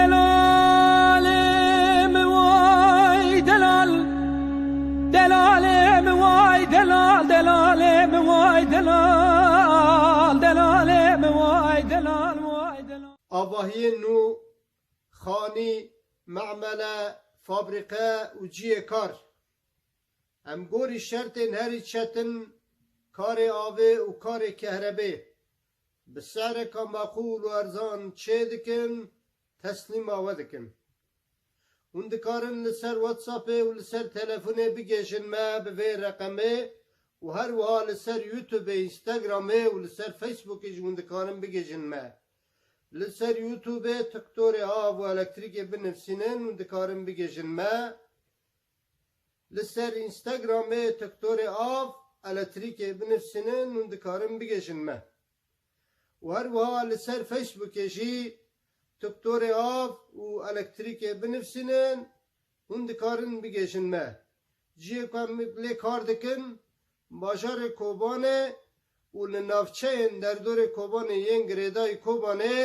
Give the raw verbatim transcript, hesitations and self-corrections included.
Delalê min vay delal, delalê min vay delal, delalê min vay delal, delalê min vay delal, vay delal. Avahiyên nû, xanî, memele, fabrîqe û cihê kar. Em gorî şertên herî çetin karê avê û karê kehrebê bi se'reka meqûl û erzan çê dikin, teslîma we dikin. Hûn dikarin li ser WhatsAppê û li ser telefonê bigihêjin me bi vê reqemê û her wiha li ser YouTubeê, Instagramê û li ser Facebookê jî hûn dikarin bigihêjin me. Li ser YouTubeê Doktorê Av û Elektrîkê binivîsînin, hûn dikarin bigihêjin me. Li ser Instagramê Doktorê Av, Elektrîkê binivîsînin, hûn dikarin bigihêjin me. Û her wiha li ser Facebookê jî Doktorê Av û Elektrîkê binivîsînin, hûn dikarin bigihêjin me. Cihê ku em lê kar dikin, bajarê Kobanê û li navçeyên derdorê Kobanê yên girêdayî Kobanê